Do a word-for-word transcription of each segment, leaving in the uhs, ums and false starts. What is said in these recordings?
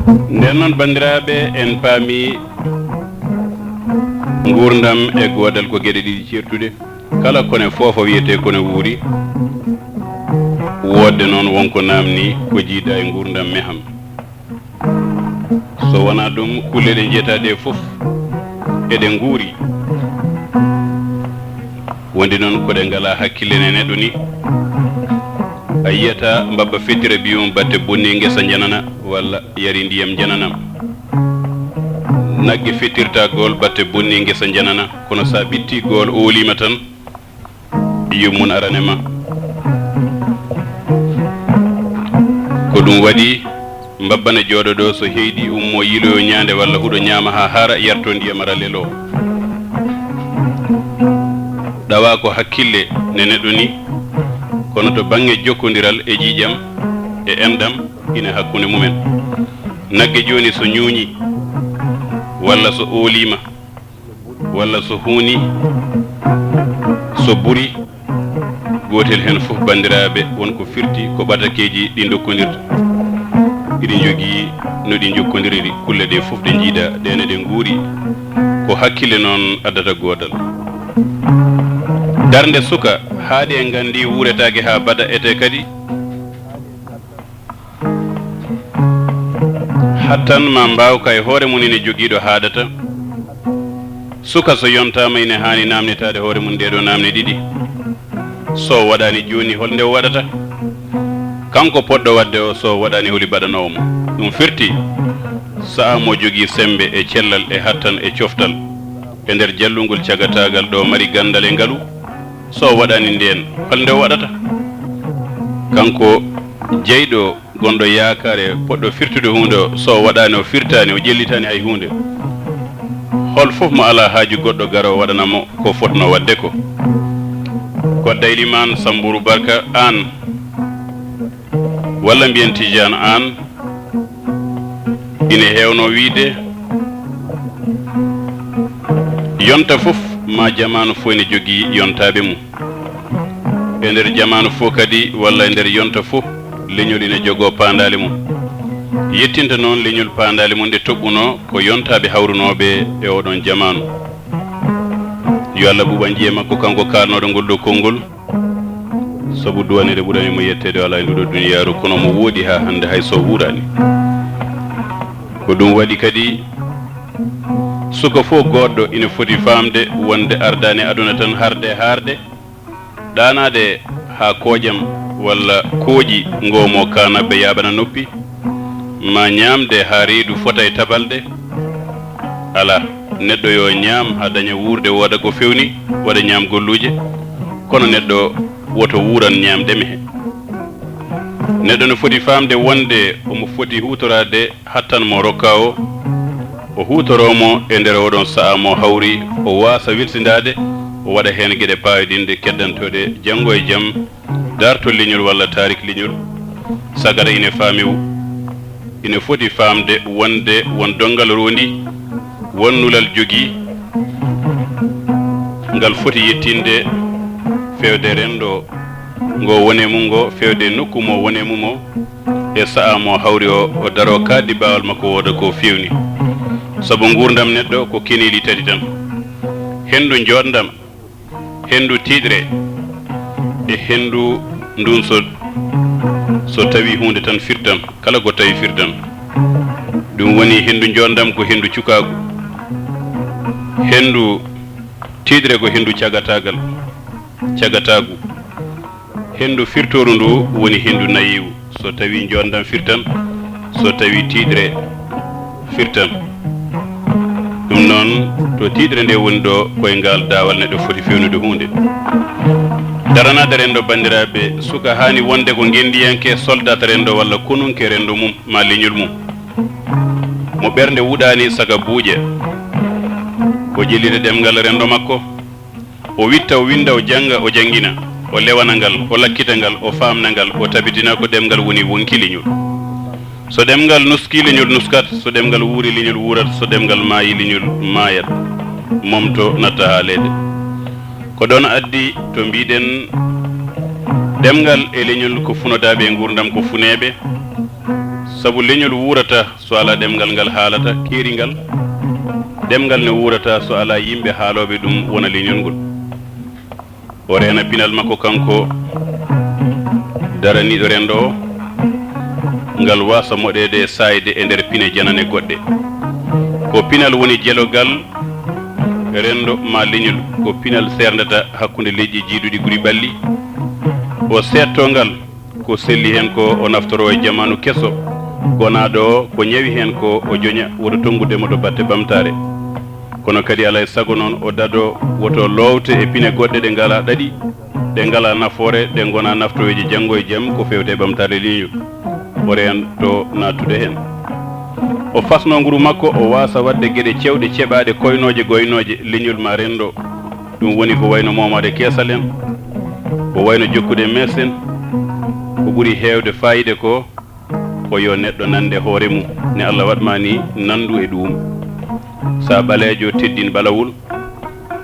Nden noon, banndiraaɓe, en paami nguurndam e goodal ko geɗe ɗiɗi ceertuɗe. Kala kone foofo wiyetee kone wuuri. Woodde noon won ko naamni ko jiida e nguurndam meham. So wonaa ɗum, kulle ɗe njeetaa ɗe fof eɗe nguuri. Wondi noon ko ɗe ngalaa hakkille ne neɗɗo ni. A yiyata mbabba fettira biyum batte bonni ngesa njanana walla yari ndiyam njananam. Nagge fettirta gool batte bonni ngesa njanana, kono sa ɓitti gool oolima tan, yummum arane ma. Ko ɗum waɗi mbabba ne jooɗo ɗo, so heyɗi ummo yiiloyo ñaande walla huɗo ñaama haa hara, yarto ndiyam ara lelo. Ɗawa ko hakkille ne neɗɗo ni, kono to baŋŋe jokkondiral e ƴiiƴam e enɗam ine hakkunde mumen. Nagge jooni so ñuuñi walla so oolima, walla so huuni, so buri, gootel heen fof, banndiraaɓe, won ko firti ko ɓatakeeji ɗi ndokkondirta. Iɗi njogii no ɗi njokkondiriri, kulle ɗe fof ɗe njiida, ɗe ne ɗe nguuri. Ko hakkille noon addata goodal. Darnde suka, haa ɗe nganndi wuuretaake haa bada, ete kadi hattan ma mbaawka e hoore mum ine jogiiɗo haaɗata. Suka so yontaama ine haani naamnitaade hoore mum ɗee ɗoo naamne ɗiɗi. So o waɗaani jooni, hol nde o waɗata? Kanko poɗɗo waɗde o, so o waɗaani, holi baɗanoowo mo? Ɗum firti, sa'a mo jogii semmbe e cellal e hattan e coftal e nder jallungol cagataagal ɗo mari ganndal e ngalu, so o waɗaani ndeen, hol nde o waɗata? Kanko jeyɗo gonɗo yaakaare, poɗɗo firtude huunde o, so o waɗaani, o firtaani, o ƴellitaani hay huunde. Hol fof mo alaa haaju goɗɗo gara o waɗana mo ko fotnoo waɗde ko. Kodda Elimaan Sammburu Barka, aan, walla mbiyen Tijaan aan, ine heewnoo wiyde, yonta fof maa jamaanu fof ene jogii yontaaɓe mum. E nder jamaanu fof kadi, walla e nder yonta fof, leñol ina jogoo paandaale mum. Yettinta noon leñol paandaale mum ɗe toɓɓunoo ko yontaaɓe hawrunooɓe e oɗon jamaanu. Yo Allah ɓuuɓan ƴiye makko, kanko kaalnooɗo ngol ɗo konngol. Sabu duwaneede ɓurani mo yetteede o alaa e nduɗo duniyaaru, kono mo woodi haa hannde hay so wuuraani. Ko ɗum waɗi kadi, suka fof goɗɗo ina foti faamde wonde ardaani aduna tan harde haarde, ɗaanaade haa kooƴam walla kooƴi ngoo mo kaanaaɓe yaaɓana noppi, ma ñaamde haa reedu fota e tabalde. Alaa, neɗɗo yo ñaam haa daña wuurde, wooda ko fewni, waɗa ñaam golluuje, kono neɗɗo woto wuuran ñaamde mehe. Neɗɗo no foti faamde wonde omo foti huutoraade hattan mo rokka o, o huutoroo mo e nder oɗon sa'a mo hawri, o waasa welsindaade, o waɗa heen geɗe paayodinɗe keddantooɗe janngo e jam, daartol leñol walla taarik leñol. Sagata ine faami, ine foti faamde wonde won donngal roondi, won nulal jogii, ngal foti yettinde feewde renndo ngo wone mum ngo, feewde nokku mo wone mum o, e sa'a mo hawri o, o daroo kaaddi baawal makko wooda ko feewni. Sabu nguurndam neɗɗo ko keneeli tati tan. Henndu njooɗndam, henndu tiiɗre, e henndu ndun so, so tawi huunde tan firtan, kala ko tawi firtan. Ɗum woni henndu njooɗndam ko henndu cukaagu, henndu tiiɗre ko henndu cagataagal, cagataagu. Henndu firtooru ndu woni henndu nayeewu, so tawi njooɗndam firtan, so tawi tiiɗre firtan. Ɗum noon, to tiiɗre nde woni ɗo, ko e ngaal daawal neɗɗo foti feewnude huunde. Daranaade renndo, banndiraaɓe, suka haani wonde ko ngenndiyanke, soldat renndo walla konunke renndo mum, ma leñol mum. Mo ɓernde wuɗaani saka buuƴa, o ƴellita ɗemngal renndo makko. O witta, o winnda, o jannga, o janngina, o lewana ngal, o lakkita ngal, o faamna ngal, o tabitina ko ɗemngal woni wonki leñol. So ɗemngal nuskii, leñol nuskat, so ɗemngal wuurii, leñol wuurat, so ɗemngal maayii, leñol maayat, momto natta haaleede. Ko ɗoon addi to mbiiɗen ɗemngal e leñol ko funodaaɓe e nguurndam ko funeeɓe. Sabu leñol wuurata so alaa ɗemngal ngal haalata keeringal, ɗemngal ne wuurata so alaa yimɓe haalooɓe ɗum wona leñol ngol. O reena pinal makko kanko daraniiɗo renndo o, ngal waasa moɗeede e saayde e nder pine janane goɗɗe. Ko pinal woni jelogal renndo maa leñol, ko pinal seerndata hakkunde leƴƴi jiiduɗi ɓuri ɓalli. O seedtoo ngal, ko selli heen ko o naftoroo e jamaanu keso, gonaaɗo o ko ñawi heen ko o joña woto tonngude mo to batte ɓamtaare. Kono kadi alaa e sago noon o dadoo woto loowte e pine goɗɗe ɗe ngalaa ɗaɗi, ɗe ngalaa nafoore, ɗe ngonaa naftoweeje janngo e jam ko feewte e ɓamtaare leñol. O reentoo naattude heen. O fasnoo nguru makko, o waasa waɗde geɗe cewɗe ceɓaaɗe koynooje goynooje leñol maa renndo. Ɗum woni ko wayno moomaade keesal en, ko wayno jokkude mees en. Ko ɓuri heewde faayiida ko, ko yo neɗɗo nannde hoore mum, ne Allah waɗ maa ni nanndu e ɗuum. Sa ɓaleejo, teddin ɓalawol,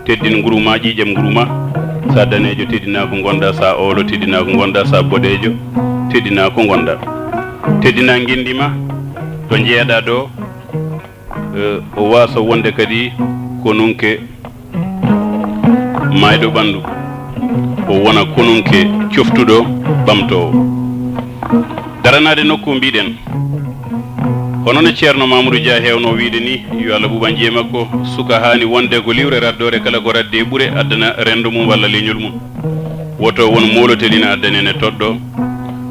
teddin nguru ma, ƴiiƴam nguru ma. Sa daneejo, teddina ko ngonɗa, sa oolo, teddina ko ngonɗa, sa boɗeejo, teddina ko ngonɗa. Teddina ngenndi ma, ɗo njeeɗa ɗo, eh, o waasa wonde kadi konunke maayɗo ɓanndu, o wona konunke coftuɗo ɓamtoowo. Daranaade nokku mbiɗen, hono no Ceerno Mamadou Dia heewno wiyde ni, yo Allah ɓuuɓan ƴiye makko, suka haani wonde ko liwre raddoore kala ko raddi e ɓure addana renndo mum walla leñol mum. Woto won moolotel ina addane ne toɗɗo,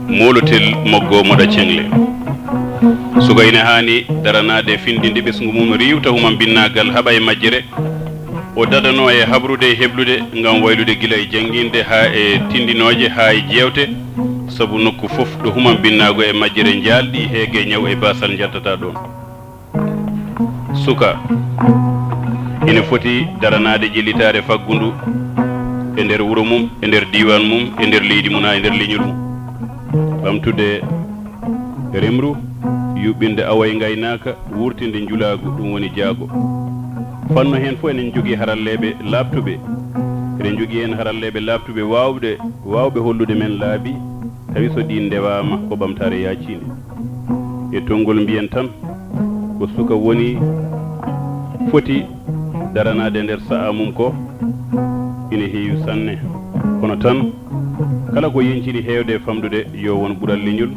moolotel moggo moɗa ceŋle. Suka ina haani daranaade findinde ɓesngu mum, riiwta humambinnaagal, haɓa e majjere. O dadanoo e habrude e heblude ngam waylude gila e jannginde haa e tindinooje haa e jeewte, sabu nokku fof ɗo humambinnaago e majjere njaalɗi heege ñaw e baasal njattata ɗoon. Suka ina foti daranaade ƴellitaare faggundu e nder wuro mum, e nder diiwaan mum, e nder leydi mum, haa e nder leñol mum. Ɓamtude remru, yuɓɓinde awo e ngaynaaka, wuurtinde njulaagu, ɗum woni jaago. Fanno heen fof eɗen njogii haralleeɓe laaɓtuɓe. Eɗen njogii heen haralleeɓe laaɓtuɓe waawɓe, waawɓe hollude men laabi, tawi so ɗiin ndewaama ko ɓamtaare yaaciinde. E tonngol mbiyen tan, ko suka woni foti daranaade nder sa'a mum ko ina heewi sanne. Kono tan, kala ko yeñciri heewde e famɗude, yo won ɓural leñol,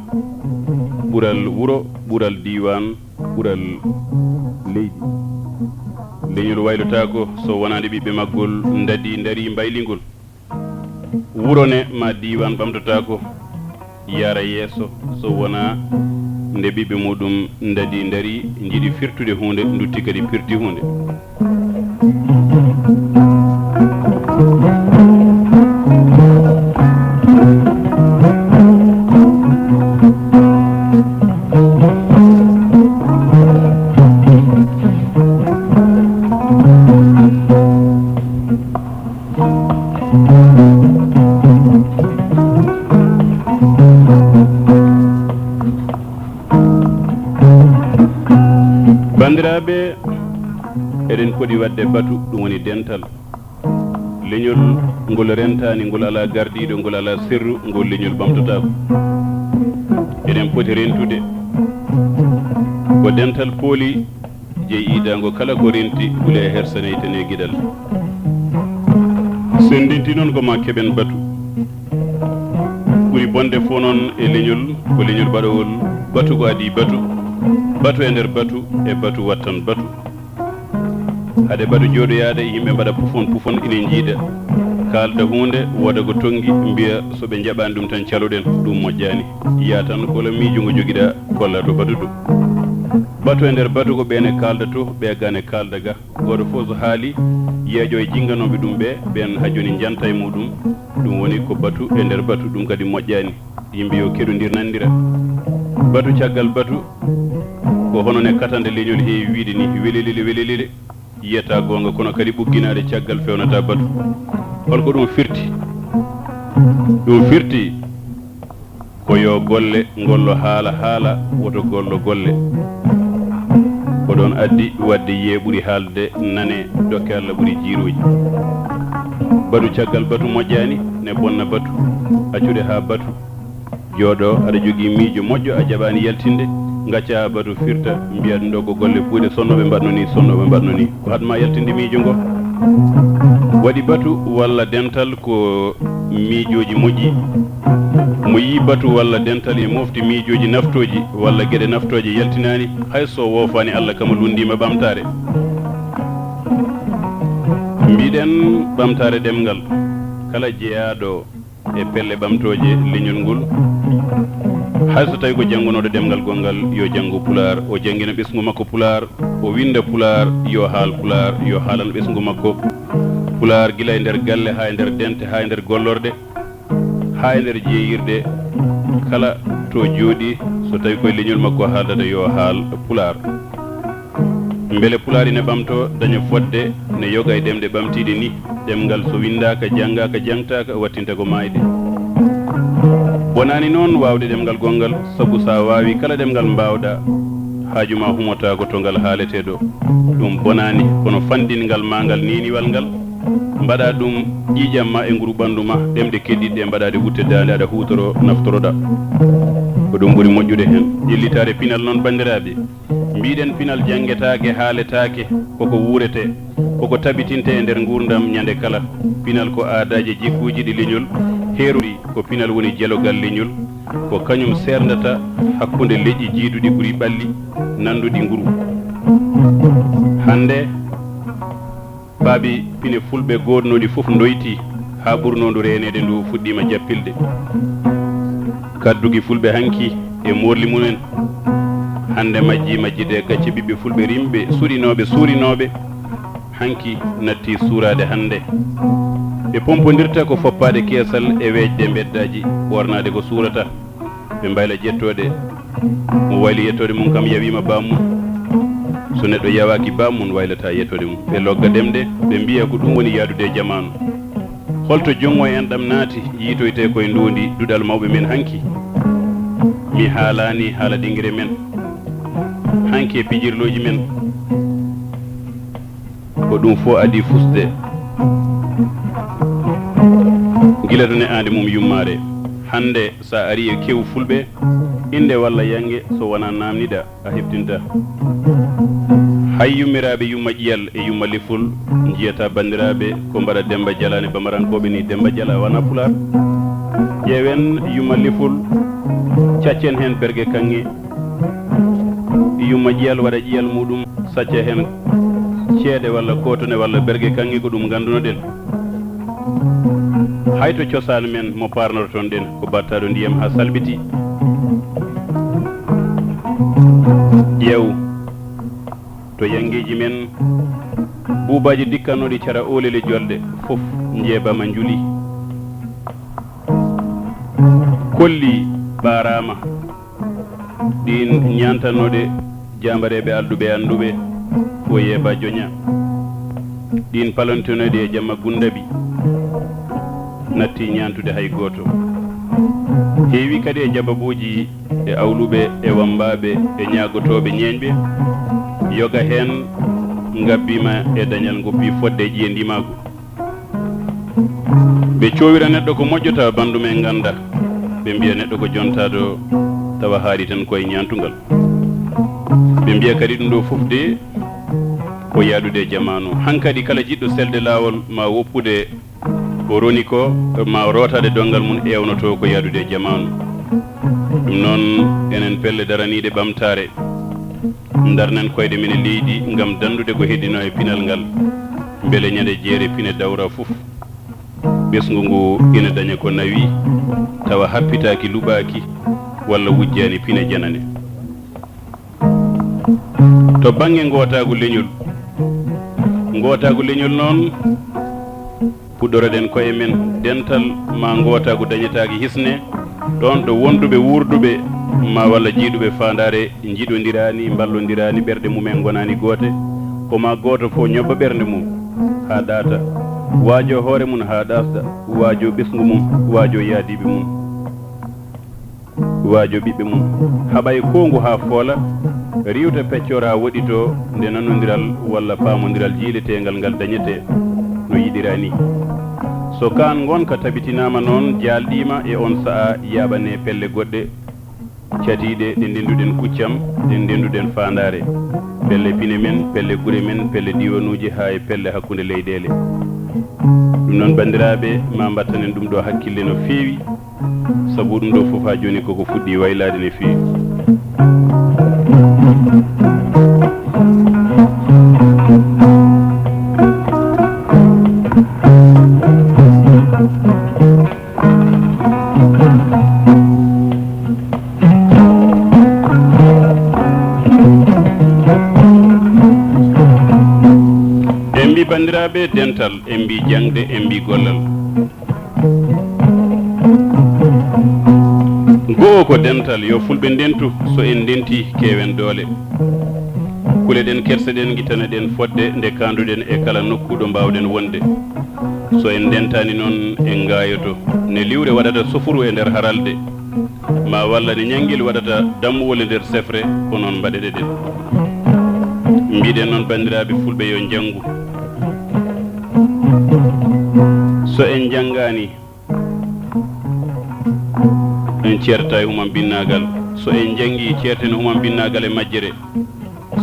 ɓural wuro, ɓural diiwaan, ɓural leydi. Leñol waylotaako so wonaade ɓiɓɓe maggol ndadii, ndarii, mbaylii ngol. Wuro ne maa diiwaan ɓamtotaako yaara yeeso so wonaa nde ɓiɓɓe muɗum ndadii, ndarii, njiɗi firtude huunde, ndutti kadi pirti huunde. Banndiraaɓe, eɗen poti waɗde batu, ɗum woni dental. Leñol ngol rentaani, ngol alaa gardiiɗo, ngol alaa sirru, ngol leñol ɓamtotaako. Eɗen poti rentude ko dental pooli, jeyi iidaango kala ko renti, gule e hersa, neytane e geɗal. So en ndenti noon ko maa keɓen batu. Ɓuri bonde fof noon e leñol, ko leñol baɗowol batu, ko adii batu, batu e nder batu, e batu wattan batu. Hade batu jooɗoyaade, yimɓe mbaɗa pufon pufon, ina njiida, kaalda huunde, wooda ko tonngi, mbiya so ɓe njaɓaani ɗum tan caloɗen, ɗum moƴƴaani. Yaa tan kolo miijo ngo jogiɗaa, kolla to batu to. Batu e nder batu ko ɓeen e kaalda to, ɓee gaa ne kaalda ga. Gooto fof so haali, yeeƴo e jinnganooɓe ɗum ɓee, ɓeen haa jooni njanta e muɗum. Ɗum woni ko batu e nder batu, ɗum kadi moƴƴaani. Yimɓe yo keɗondir nanndira. Batu caggal batu, ko hono ne katande leñol heewi wiyde ni, welelele, welelele, yiyata goonga, kono kadi ɓugginaade caggal feewnata batu. Hol ko ɗum firti? Ɗum firti ko yo golle ngollo haala haala, woto gollo golle. Ko ɗoon addi waɗde yiyee ɓuri haalde nanee, dokke Allah ɓuri jiirooji. Batu caggal batu moƴƴaani, ne bonna batu. Accude haa batu jooɗo, aɗa jogii miijo moƴƴo, a jaɓaani yaltinde, Ngacca batu firta, mbiya ɗum ɗo ko golle puuyɗe, sonnooɓe mbaɗno ni, sonnooɓe mbaɗno ni. Ko haɗ ma yaltinde miijo ngo. Waɗi batu walla dental ko miijooji moƴƴi. Mo yii batu walla dental e mofti miijooji naftooji walla geɗe naftooje yaltinaani, hay so woofaani Allah kama lunndiima ɓamtaare. Mbiɗen ɓamtaare ɗemngal, kala jeyaaɗo e pelle ɓamtooje leñol ngol. Hay so tawi ko janngunooɗo ɗemngal gonngal, yo janngu Pulaar, o janngina ɓesngu makko Pulaar, o winnda Pulaar, yo haal Pulaar, yo haalan ɓesngu makko Pulaar, gila e nder galle, haa e nder dente, haa e nder gollorɗe, haa e nder jeeyirɗe, kala to jooɗii, so tawi koye leñol makko haaldata, yo haal Pulaar. Mbele Pulaar ina ɓamtoo, daña fotde ne yoga e ɗemɗe ɓamtiiɗe ni, ɗemngal so winndaaka, janngaaka, jangtaaka, wattinta ko maayde. Bonaani noon waawde ɗemngal gonngal, sabu so a waawii kala ɗemngal mbaawɗaa, haaju ma humotaako to ngal haaletee ɗo. Ɗum bonaani, kono fanɗinngal ma ngal, neeniwal ngal, mbaɗaa ɗum ƴiiƴam ma e nguru ɓanndu ma, ɗemɗe keddiiɗe ɗe mbaɗaa ɗe wutte daande, aɗa huutoroo, naftoroɗaa. Ko ɗum ɓuri moƴƴude heen. Ƴellitaare pinal noon, banndiraaɓe. Mbiɗen pinal janngetaake, haaletaake, koko wuuretee, koko tabitintee e nder nguurndam ñande kala. Pinal ko aadaaji e jikkuuji ɗi leñol heerori, ko pinal woni jelogal leñol, ko kañum seerndata hakkunde leƴƴi jiiduɗi ɓuri ɓalli, nannduɗi nguru. Hannde, paabi pine fulɓe goodnooɗi fof ndoyti, haa ɓurnoo ndu reeneede ndu fuɗɗiima jappilde. Kadduki fulɓe hanki e moorli mumen, hannde majji, majjide gacce ɓiɓɓe fulɓe rimɓe, suɗinooɓe, suurinooɓe, hanki natti suuraade hannde. Ɓe pompondirta ko foppaade keesal e weeƴde mbeddaaji, ɓoornaade ko suurata. Ɓe mbayla ƴettoode mo wayli ƴettoode mum kam yawiima baam mum. So neɗɗo yawaaki baam mum, waylataa ƴettoode mum. Ɓe logga ɗemɗe, ɓe mbiya ko ɗum woni yahdude e jamaanu. Holto junngo en ɗam naati, yiitoytee koye ndoondi duɗal mawɓe men hanki? Mi haalaani haala dingire men, hanki e pijirlooji men. Ko ɗum fof adii fusde. Gila to ne'aande mum yummaare. Hannde, so a arii e kewu fulɓe, innde walla yannge so wonaa naamniɗaa, a heɓtintaa. Hay yummiraaɓe Yumma Ƴiyal e Yumma Lefol njiyataa banndiraaɓe ko mbaɗa Demmba Jalaani Bamarankooɓe ni, Demmba Jala wonaa Pulaar. Ƴeewen Yumma Lefol, caccen heen Berge Kaŋŋe. Yumma Ƴiyal waɗa ƴiyal muɗum, sacca heen ceede walla kootone walla Berge Kaŋŋe, ko ɗum ngannduno-ɗen. Hay to cosaan men mo paarnototon ɗen, ko battaaɗo ndiyam haa salɓitii. Ƴeew to yanngeeji men, buubaaji dikkannooɗi cara Oolele Jolde fof njeebaama, njuli, kolli, ɓaaraama. Ɗiin ñaantanooɗe jaambareeɓe alɗuɓe e annduɓe, Foyeeba Joña, ɗiin palontinooɗe e jamma Gunndabi, natti ñaantude hay gooto. Heewi kadi e jababuuji e awluɓe e wammbaaɓe e ñaagotooɓe ñeeñɓe, yoga heen ngabbiima e dañal, ngoppi fotde e ƴiye ndimaagu. Ɓe coowira neɗɗo ko moƴƴo, tawa banndum en ngannda. Ɓe mbiya neɗɗo ko jontaaɗo, tawa haaɗi tan ko e ñaantungal. Ɓe mbiya kadi ɗum ɗo fof de ko yahdude e jamaanu. Hankadi kala jiɗɗo selde laawol ma woppude ko roni ko, ma rootaade donngal mum, eewnoto ko yahdude e jamaanu. Ɗum noon, enen pelle daraniiɗe ɓamtaare, ndarnen koyɗe men e leydi ngam danndude ko heddino e pinal ngal, mbele ñande jeere pine dawra fof, ɓesngu ngu ina daña ko nawi, tawa happitaaki, luɓaaki, walla wujjaani pine janane. To bannge ngootaagu leñol, ngootaagu leñol noon, puɗɗoroɗen koye men, dental ma ngootaagu dañetaake hisne, ɗoon ɗo wonduɓe, wuurduɓe ma walla jiiduɓe faandaare njiɗondiraani, mballondiraani, ɓerɗe mum en ngonaani goote, ko ma gooto fof ñobba ɓernde mum haa ɗaata, waajo hoore mum haa ɗaasɗa, waajo ɓesngu mum, waajo yaadiiɓe mum, waajo ɓiɓɓe mum, haɓa e koongu haa foola, riiwta peccoor haa woɗɗitoo, nde nanondiral walla paamondiral jiileteengal ngal dañetee no yiɗiraa nii. So kaan ngonka tabitinaama noon, jaalɗiima e oon sahaa, yaaɓanee pelle goɗɗe, Catiiɗe ɗe ndennduɗen kuccam, ɗe ndennduɗen faandaare, pelle pine men, pelle gure men, pelle diiwanuuji, haa e pelle hakkunde leyɗeele. Ɗum noon, banndiraaɓe, ma mbattanen ɗum ɗo hakkille no feewi, sabu ɗum ɗo fof haa jooni koko fuɗɗii waylaade no feewi. En mbi banndiraaɓe dental, en mbi jaŋde, en mbi gollal. Go'o ko dental, yo fulɓe ndentu, so en ndentii keewen doole. Kuleɗen, kerseɗen, ngittaneɗen fodde nde kaanduɗen e kala nokku ɗo mbaawɗen wonde. So en ndentaani noon, en ngaayoto. Ne liwre waɗata sofuru e nder haralde, ma walla ne ñanngel waɗata dammuwol e nder sefre, ko noon mbaɗeɗeɗen. Mbiɗen noon, banndiraaɓe fulɓe, yo njanngu. So en njanngaani, en ceertataa e humambinnaagal. So en njanngii, ceerten humambinnaagal e majjere.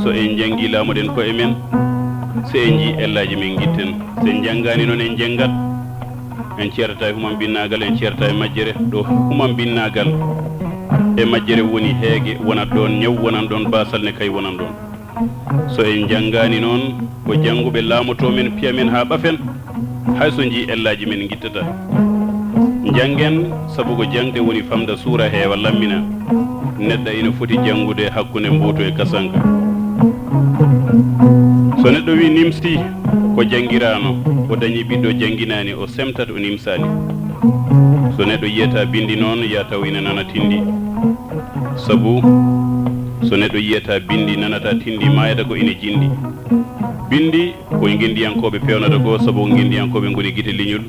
So en njanngii, laamoɗen ko'e men. So en njii ellaaji men, ngitten. So en njanngaani noon, en njenngat. En ceertataa e humambinnaagal, en ceertataa e majjere. Ɗo humambinnaagal e majjere woni, heege wonat ɗoon, ñaw wonat ɗoon, baasal ne kay wonat ɗoon. So en njanngaani noon, ko jannguɓe laamotoo men, piya men haa ɓafen, hay so njii ellaaji men ngittataa. Njanngen, sabu ko jaŋde woni famɗa, suura, heewa, lammina. Neɗɗo ina foti janngude hakkunde mbuutu e kasanka. So neɗɗo wii nimsii ko janngiraano, o dañii ɓiɗɗo jannginaani, o semtat, o nimsaani. So neɗɗo yiyataa binndi noon, yaa taw ina nana tinndi. Sabu so neɗɗo yiyataa binndi, nanataa tinndi, maayata ko ina jinndi. Binndi ko ngenndiyankooɓe peewnata ko, sabu ko ngenndiyankooɓe ngoni gite leñol,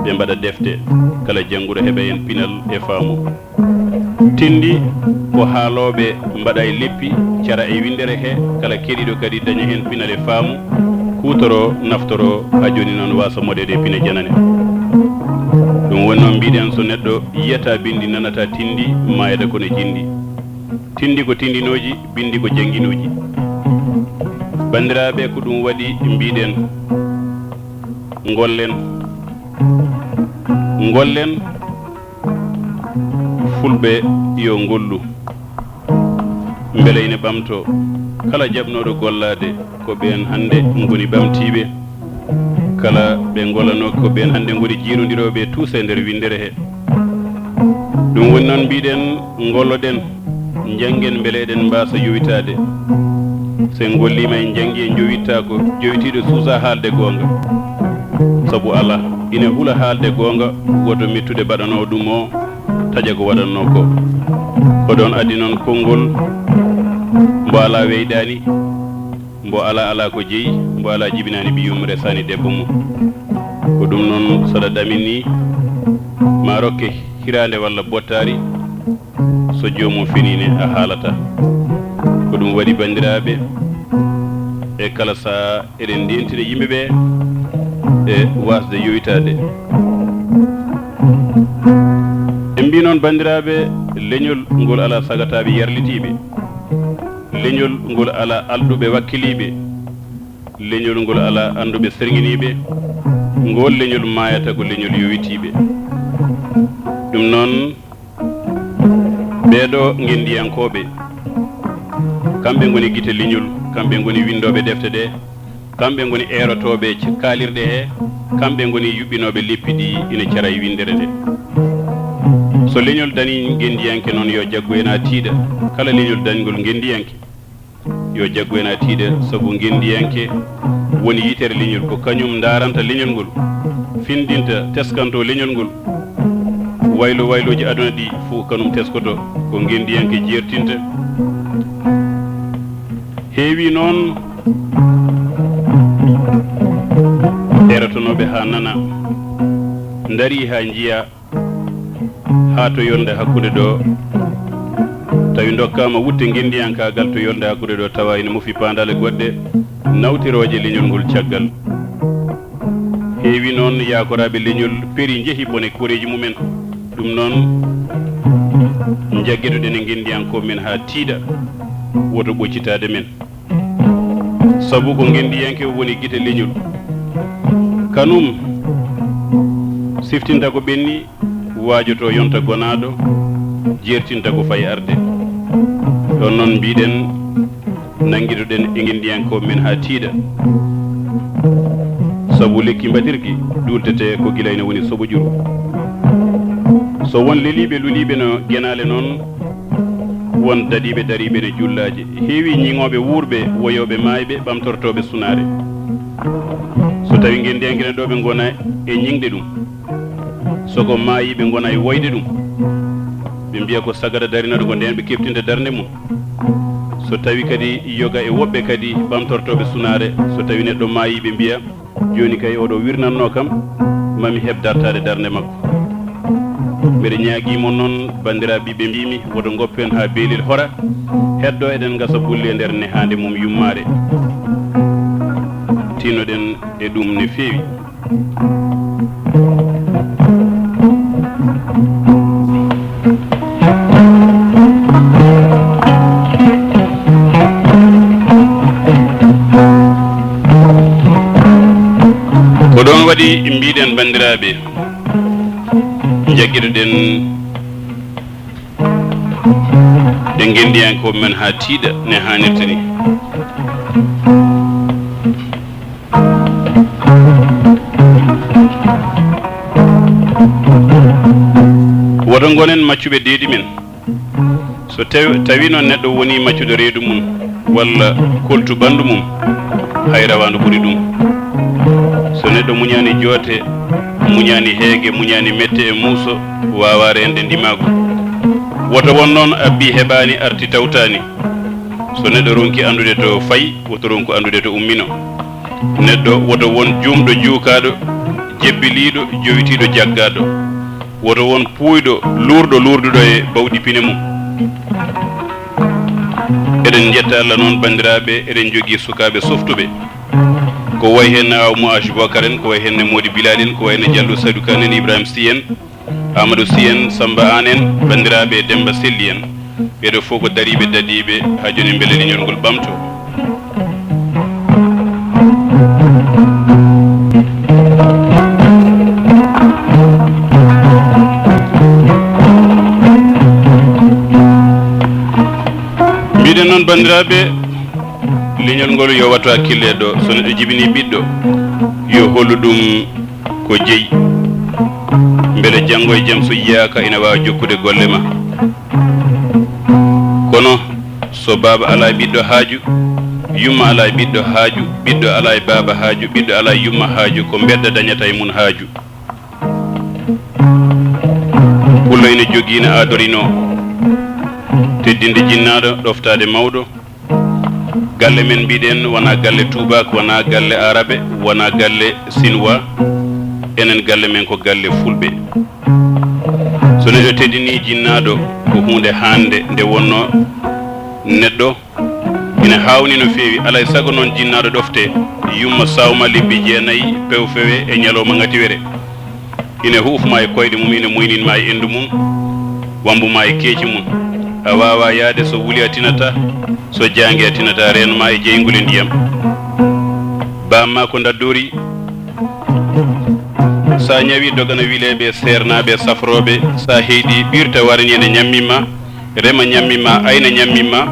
ɓe mbaɗa defte, kala jannguɗo heɓa heen pinal e faamu. Tinndi ko haalooɓe mbaɗa e leppi, cara e winndere he, kala keɗiiɗo kadi daña heen pinal e faamu, kuutoroo, naftoroo, haa jooni noon waasa moɗeede e pine janane. Ɗum woni noon mbiɗen, so neɗɗo yiyataa binndi, nanataa tinndi, maayata ko no jinndi. Tinndi ko tinndinooji, binndi ko jannginooji. Banndiraaɓe, ko ɗum waɗi mbiɗen, ngollen, ngollen, fulɓe yo ngollu, mbele ina ɓamtoo. Kala jaɓnooɗo gollaade, ko ɓeen hannde ngoni ɓamtiiɓe. Kala ɓe ngollanoo, ko ɓeen hannde ngoni jiirondirooɓe e tuuse e nder winndere he. Ɗum woni noon mbiɗen, ngolloɗen, njanngen mbele eɗen mbaasa yowitaade. So en ngolliima, en njanngii, en njowittaako, jowitiiɗo suusaa haalde goonga. Sabu alaa, ina hula haalde goonga, woto mettude baɗanoowo ɗum o, taƴa ko waɗatnoo ko. Ko ɗoon addi noon konngol, mbo alaa weyɗaani, mbo alaa, alaa ko jeyi, mbo alaa, jibinaani ɓiyum, resaani debbo mum. Ko ɗum noon, so ɗa ɗaminii, ma rokke hiraande walla bottaari, so joomum fenii ne, a haalataa. Ko ɗum waɗi, banndiraaɓe, e kala sahaa eɗen ndeentina yimɓe ɓe e waasde yowitaade. En mbii noon, banndiraaɓe, leñol ngol alaa sagataaɓe yarlitiiɓe. Leñol ngol alaa alɗuɓe wakkiliiɓe. Leñol ngol alaa annduɓe serŋiniiɓe. Ngool leñol maayata ko leñol yowitiiɓe. Ɗum noon, ɓeeɗo ngenndiyankooɓe, kamɓe ngoni gite leñol, kamɓe ngoni winndooɓe defte ɗe, kamɓe ngoni eerotooɓe c-, kaalirɗe he, kamɓe ngoni yuɓɓinooɓe leppi ɗi ina cara e winndere nde. So leñol dañii ngenndiyanke noon, yo jaggu en haa tiiɗa. Kala leñol dañgol ngenndiyanke, yo jaggu en haa tiiɗa, sabu ngenndiyanke woni yitere leñol, ko kañum ndaaranta leñol ngol, findinta, teskantoo leñol ngol. Waylo waylooji aduna ɗi fof ko kanum teskoto, ko ngenndiyanke jeertinta. Heewi noon erotonooɓe haa nana, ndarii haa njiyaa, haa to yolnde hakkunde ɗo, tawi ndokkaama wutte ngenndiyankaagal to yolnde hakkunde ɗo, tawa ina mofi paandaale goɗɗe, nawtirooje leñol ngol caggal. Heewi noon yaakoraaɓe leñol peri, njehi bone koreeji mumen. Ɗum noon, Njaggitoɗen e ngenndiyankooɓe men haa tiiɗa, woto ɓoccitaade men. Sabu ko ngenndiyanke woni gite leñol. Kanum siftinta ko ɓenni, waajoto yonta gonaaɗo, jeertinta ko fayi arde. Ɗon noon mbiɗen, nanngitoɗen e ngenndiyankooɓe men haa tiiɗa. Sabu lekki mbaɗirki duultete ko gila ina woni soɓo ƴuru. So won leliiɓe luliiɓe no genaale noon, won daɗiiɓe dariiɓe no jullaaje. Heewi ñiŋooɓe wuurɓe, woyooɓe maayɓe, ɓamtortooɓe sunaare. So tawi ngenndiyanke ne ɗo ɓe ngona e ñiŋde ɗum. So ko maayiiɓe ngona e woyde ɗum. Ɓe mbiya ko sagata darinaɗo ko ndeen ɓe keftinta darnde mum. So tawi kadi yoga e woɓɓe kadi ɓamtortooɓe sunaare, so tawi neɗɗo maayi ɓe mbiya, jooni kay oɗo wirnanno kam, mami heɓ dartaade darnde makko. Mbeɗa ñaagii mon noon, banndiraaɓe ɓiɓɓe mbimi, woto ngoppen haa beelel hora, heddo eɗen ngasa bulle e nder nehaande mum yummaare. Tinnoɗen e ɗum ne feewi. Ko ɗoon waɗi mbiɗen, banndiraaɓe, njaggitoɗen e ngenndiyankooɓe men haa tiiɗa ne haanirta ni. Woto ngonen maccuɓe deedi men. So tawi, tawi noon neɗɗo woni maccuɗo reedu mum, walla koltu ɓanndu mum, hay rawaandu ɓuri ɗum. So neɗɗo muñaani joote, muñaani heege, muñaani mette e muuso, waawaa reende ndimaagu. Woto won noon abbi heɓaani, arti tawtaani. So neɗɗo ronki anndude to fayi, woto ronku anndude to ummino. Neɗɗo woto won juumɗo juukaaɗo, jebbiliiɗo, jowitiiɗo jaggaaɗo. Woto won puuyɗo, luurɗo, luurduɗo e bawɗi pine mum. Eɗen njetta Allah noon, banndiraaɓe, eɗen njogii sukaaɓe softuɓe. Ko wayi heen Aw Mo'aj Bokar en, ko wayi heen Moodi Bilal en, ko wayi heen Jallo Saydu Kan en, Ibrahima Sy en, Amadou Sy en, Samba Aan en, banndiraaɓe Demmba Selli en. Ɓeeɗo fof ko dariiɓe, dadiiɓe, haa jooni mbele leñol ngol ɓamto. Mbiɗen noon, banndiraaɓe, leñol ngol yo wattu hakkille ɗo. So neɗɗo jibinii ɓiɗɗo, yo hollu ɗum ko jeyi, mbele janngo e jam so yiyaaka ina waawa jokkude golle ma. Kono so baaba alaa e ɓiɗɗo haaju, yumma alaa e ɓiɗɗo haaju, ɓiɗɗo alaa e baaba haaju, ɓiɗɗo alaa e yumma haaju, ko mbedda dañata e mum haaju. Pullo ina jogii, ina aadorinoo teddinde jinnaaɗo, ɗoftaade mawɗo. Galle men, mbiɗen, wonaa galle tuubaak, wonaa galle aarabe, wonaa galle sinwaa. Enen galle men ko galle fulɓe. So neɗɗo teddinii jinnaaɗo, ko huunde haande nde wonnoo neɗɗo ina haawni no feewi. Alaa e sago noon jinnaaɗo ɗoftee, yumma saawma lebbi jeenayi, pew fewe e ñalawma ŋatiwere. Ina huufma e koyɗe mum, ina muyninma e enndu mum, wammbuma e keeci mum. A waawaa yahde, so wuli a tinataa, so jaangi a tinataa, reenma e jeyngol e ndiyam. Baamma ko ndaddori. So a ñawii, dogana wileeɓe, seernaaɓe, safrooɓe. So a heyɗii, ɓirta warani ene ñamminma, rema ñamminma, ayna ñamminma,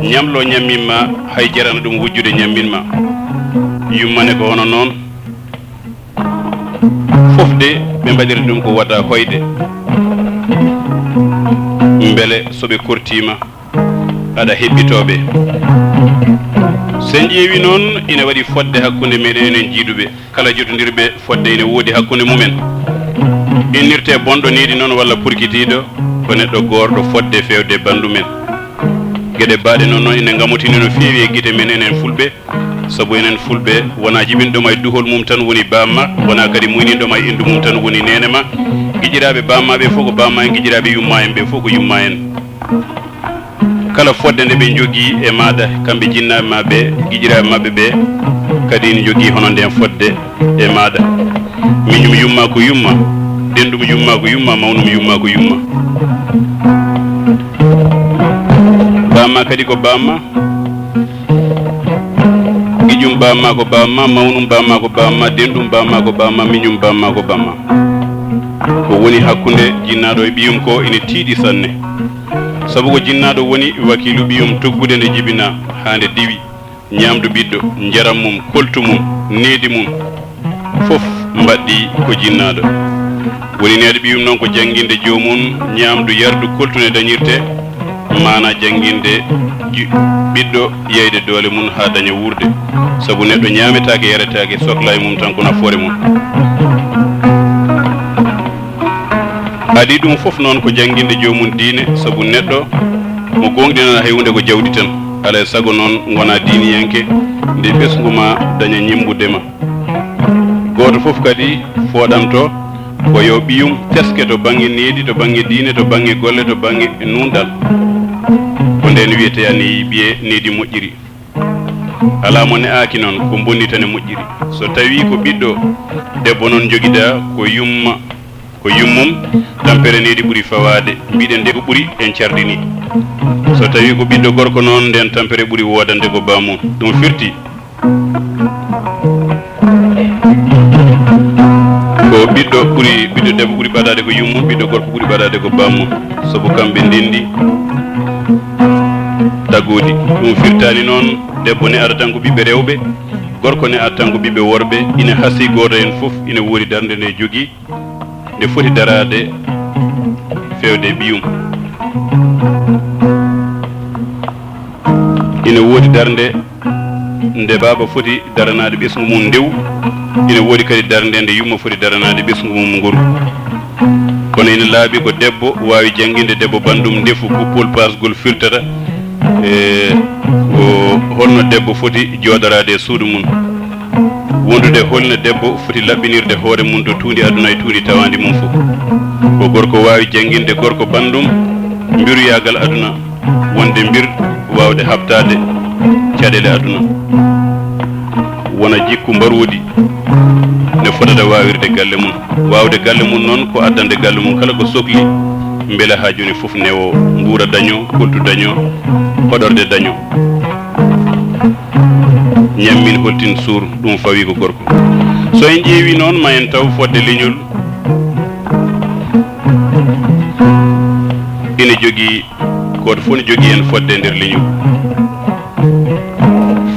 ñamlo ñamminma, hay jarana ɗum wujjude ñamminma. Yummane ko hono noon. Fof de, ɓe mbaɗirta ɗum ko wata hoyde, mbele so ɓe kortiima, aɗa heɓɓitoo ɓe. So en ƴeewi noon, ina waɗi fodde hakkunde meɗen enen jiiduɓe. Kala jotondirɓe fodde ina woodi hakkunde mumen. Innirte bonɗo needi noon walla purkitiiɗo ko neɗɗo goorɗo fodde feewde banndum en. Geɗe baaɗe noon, noon ina ngamotini no feewi e gite men enen fulɓe. Sabu enen fulɓe, wonaa jibinɗo ma e duhol mum tan woni baamma, wonaa kadi muyninɗo ma e enndu mum tan woni neene ma. Giƴiraaɓe baamma ɓe fof ko baamma en, giƴiraaɓe yumma en ɓe fof ko yumma en. Kala fodde nde ɓe njogii e maaɗa, kamɓe jinnaaɓe ma ɓe, giƴiraaɓe maɓɓe ɓe, kadi ina njogii hono ndeen fodde e maaɗa. Miñum yumma ko yumma, denɗum yumma ko yumma, mawnum yumma ko yumma. Bamma kadi ko bamma. Giƴum bamma ko bamma, mawnum bamma ko bamma, denɗum bamma ko bamma, miñum bamma ko bamma. Ko woni hakkunde jinnaaɗo e ɓiyum ko ina tiiɗi sanne. Sabu ko jinnaaɗo woni wakiilu ɓiyum tuggude nde jibinaa haa nde diwi. Ñaamdu ɓiɗɗo, njaram mum, koltu mum, needi mum, fof mbaɗɗi ko jinnaaɗo. Woni needi ɓiyum noon ko jannginde joomum ñaamdu yardu koltu ne dañirte, maanaa jannginde ju-, ɓiɗɗo yeyde doole mum haa daña wuurde. Sabu neɗɗo ñaametaake, yaretaake, soklaaji mum tan ko nafoore mum. Adii ɗum fof noon ko jannginde joomum diine, sabu neɗɗo mo gooŋɗinana hay huunde ko jawdi tan. Alaa e sago noon ngona diiniyanke, nde ɓesngu ma daña ñemmbude ma. Gooto fof kadi fooɗanto ko yo ɓiyum teske to baŋnge needi, to baŋnge diine, to baŋnge golle, to baŋnge nuunɗal. Ko ndeen wiyetee a neyi ɓiye needi moƴƴiri. Alaa mo ne'aaki noon, ko bonnitane moƴƴiri. So tawii ko ɓiɗɗo debbo noon njogidaa, ko yumma, ko yummum, tampere needi ɓuri fawaade. Mbiɗen de ko ɓuri en cardini. So tawii ko ɓiɗɗo gorko noon, ndeen tampere ɓuri woodande ko bammum. Ɗum firti ko ɓiɗɗo ɓuri, ɓiɗɗo debbo ɓuri ɓadaade ko yummum, ɓiɗɗo gorko ɓuri ɓadaade ko bammum. Sabu kamɓe ndenndi tagoodi. Ɗum firtaani noon debbo ne ara tan ko ɓiɓɓe rewɓe, gorko ne ara tan ko ɓiɓɓe worɓe. Ina hasii gooto heen fof ina woodi darnde nde jogii, nde foti daraade feewde e ɓiyum. Ina woodi darnde nde baaba foti daranaade ɓesngu mum ndewu, ina woodi kadi darnde nde yumma foti daranaade ɓesngu mum nguru. Kono ina laaɓi ko debbo waawi jannginde debbo banndum ndefu, guppol paasgol firtata, e ko holno debbo foti jooɗoraade e suudu mum. Wondude holno debbo foti laɓɓinirde hoore mum to tuundi aduna e tuundi tawaandi mum fof. Ko gorko waawi jannginde gorko banndum mbiruyaagal aduna, wonde mbir waawde haɓtaade caɗeele aduna. Wona jikku mbarooɗi ne fotata waawirde galle mum. Waawde galle mum noon ko addande galle mum kala ko sokli, mbele haa jooni fof newo, nguura daño, koltu daño, hoɗorde daño. Ñammin holtin suur, ɗum fawi ko gorko. So en ƴeewi noon, ma en taw fodde leñol ina jogii, gooto fof ne jogii heen fodde e nder leñol.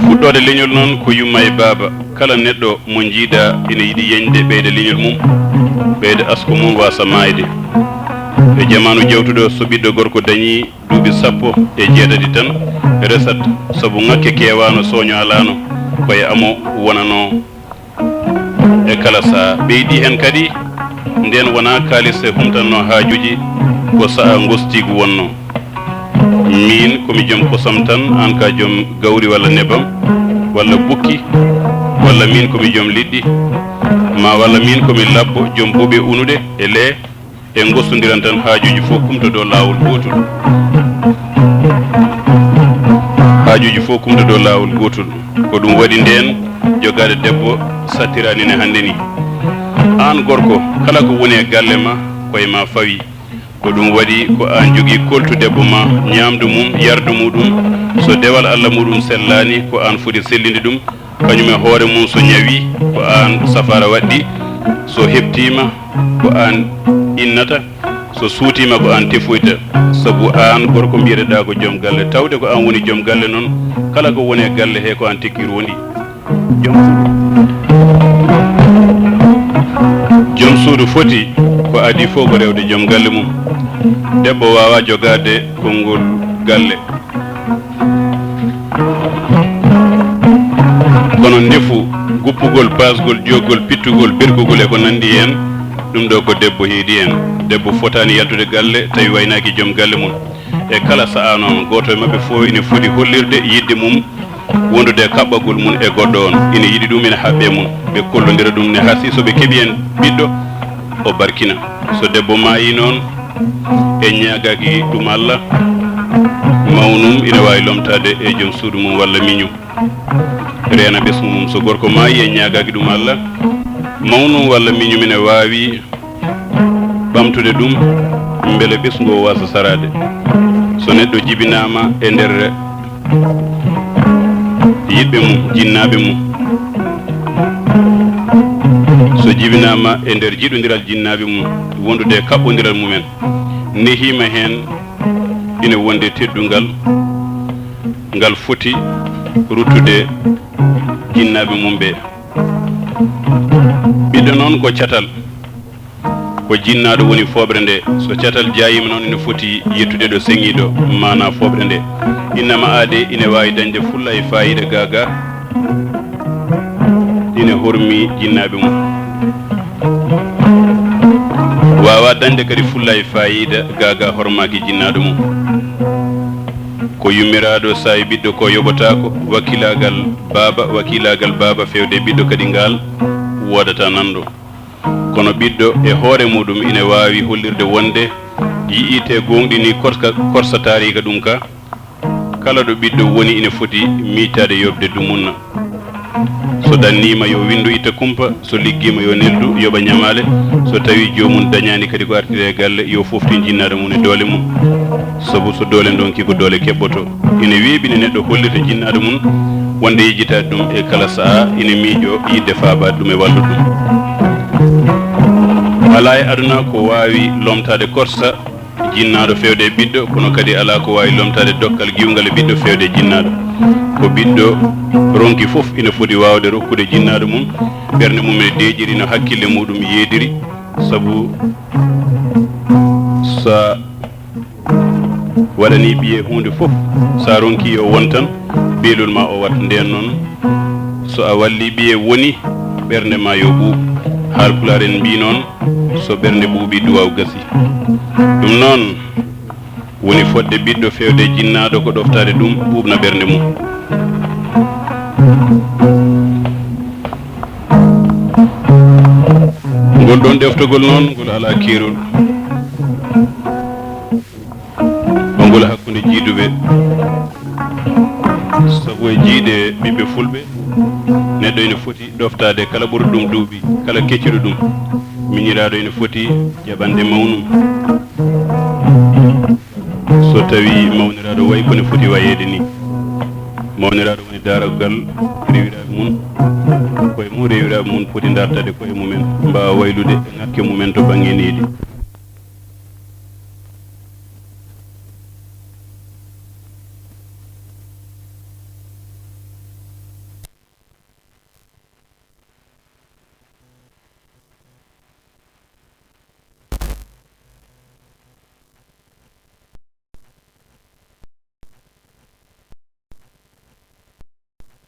Fuɗɗoode leñol noon ko yumma e baaba. Kala neɗɗo mo njiiɗa ina yiɗi yeñde ɓeyda leñol mum, ɓeyda asko mum waasa maayde. E jamaanu jawtuɗo, so ɓiɗɗo gorko dañii duuɓi sappo e jeetati tan, resat, sabu ŋakke keewaano, sooño alaano, ko e amo wonanoo e kala sahaa. Ɓeydi heen kadi, ndeen wonaa kaalis e humtannoo haajuuji, ko sahaa ngostiigu wonnoo. Miin ko mi joom kosam tan, aan ka joom gawri walla nebam, walla bukki, walla miin ko mi joom liɗɗi, ma walla miin ko mi labbo, joom buuɓe unuɗe e lee. En ngostondiran tan, haajuuji fof kumtodoo laawol gootol. Haajuuji fof kumtodoo laawol gootol. Ko ɗum waɗi ndeen jogaade debbo sattiraani ne hannde ni. Aan gorko, kala ko woni e galle ma, ko e ma fawi. Ko ɗum waɗi ko aan jogii koltu debbo ma, ñaamdu mum, yardu muɗum. So dewal Alla muɗum sellaani, ko aan foti sellinde ɗum. Kañum e hoore mum, so ñawii, ko aan safaara waɗɗi. So heɓtiima, ko aan innata. So suutiima, ko aan tefoyta. Sabu aan gorko mbiyeteɗaa ko joom galle. Tawde ko aan woni joom galle noon, kala ko woni e galle he, ko aan tekkir wondi. Joom suudu. Joom suudu foti ko adii fof ko rewde joom galle mum. Debbo waawaa jogaade konngol galle. Kono ndefu, guppugol, paasgol, ƴoogol, pittugol, berkugol e ko nanndi heen, ɗum ɗo ko debbo heedi heen. Debbo fotaani yaltude galle tawi waynaaki joom galle mum. E kala sahaa noon, gooto e maɓɓe fof ina foti hollirde yiɗde mum wondude e kaɓɓagol mum e goɗɗo on. Ina yiɗi ɗum, ina haɓɓi e mum. Ɓe kollondira ɗum, ne hasii so ɓe keɓii heen ɓiɗɗo, o barkina. So debbo maayii noon, en ñaagaaki ɗum Alla, mawnum ina waawi lomtaade e joom suudu mum walla miñum, reena ɓesngu mum. So gorko maayii, en ñaagaaki ɗum Alla, mawnum walla miñum ina waawi ɓamtude ɗum, mbele ɓesngu o waasa saraade. So neɗɗo jibinaama e nder yiɓɓe mum, jinnaaɓe mum, so jibinaama e nder jiɗondiral jinnaaɓe mum, wondude e kaɓɓondiral mumen, nehiima heen ine wonde teddungal ngal foti ruttude jinnaaɓe mum ɓe. Ɓiɗɗo noon ko catal, ko jinnaaɗo woni fooɓre nde. So catal jaayiima noon, ene foti yettude ɗo seŋii ɗo, maanaa fooɓre nde. Innama aade ine waawi dañde fulla e faayiida gaa gaa, ine hormi jinnaaɓe mum. Waawaa dañde kadi fulla e faayiida gaa gaa hormaaki jinnaaɗo mum. Ko yummiraaɗo saa'i ɓiɗɗo ko yoɓotaako, wakkilaagal baaba, wakkilaagal baaba feewde ɓiɗɗo kadi ngaal woodata nanɗo. Kono ɓiɗɗo e hoore muɗum ine waawi hollirde wonde yi'iite gooŋɗini korka, korsa taariika ɗum ka. Kala ɗo ɓiɗɗo woni ine foti miijtaade yoɓde dumunna. So ɗanniima yo winndu itta kumpa, so liggiima yo neldu yoɓa ñamaale, so tawii joomum dañaani kadi ko artiri e galle, yo fooftin jinnaaɗo mum e doole mum. Sabu so doole ndonki ko doole keɓɓoto. Ine weeɓi ne neɗɗo hollirta jinnaaɗo mum wonde yejjitaade ɗum e kala sahaa, ine miijoo yiɗde faabaade ɗum e wallude ɗum. Alaa e aduna ko waawi lomtaade korsa jinnaaɗo feewde e ɓiɗɗo, kono kadi alaa ko waawi lomtaade dokkal giwngal e ɓiɗɗo feewde e jinnaaɗo. Ko ɓiɗɗo ronki fof ina foti waawde rokkude jinnaaɗo mum ɓernde mum ene deeƴiri no hakkille muɗum yeediri, sabu sa waɗanii ɓiye huunde fof, so a ronkii yo won tan, beelol ma o waɗ. Ndeen noon, so a wallii ɓiye woni, ɓernde ma yo ɓuuɓ. Haalpulaar en mbii noon, so ɓernde ɓuuɓii, duwaaw gasii. Ɗum noon woni fotde ɓiɗɗo feewde e jinnaaɗo ko ɗoftaade ɗum, ɓuuɓna ɓernde mum. Ngol ɗoon ɗoftagol noon, ngol alaa keerol. Ko ngol hakkunde jiiduɓe. Sabu e jiiɗe ɓiɓɓe fulɓe, neɗɗo ene foti ɗoftaade kala ɓurɗo ɗum duuɓi, kala keccuɗo ɗum. Miñiraaɗo ene foti jaɓande mawnum. So tawii mawniraaɗo wayi ko ne foti wayeede ni, mawniraaɗo woni daaraggal rewiraaɓe mum, koye mum rewiraaɓe mum poti dartaade koye mumen, mbaawa waylude e ŋakke mumen to baŋŋe needi.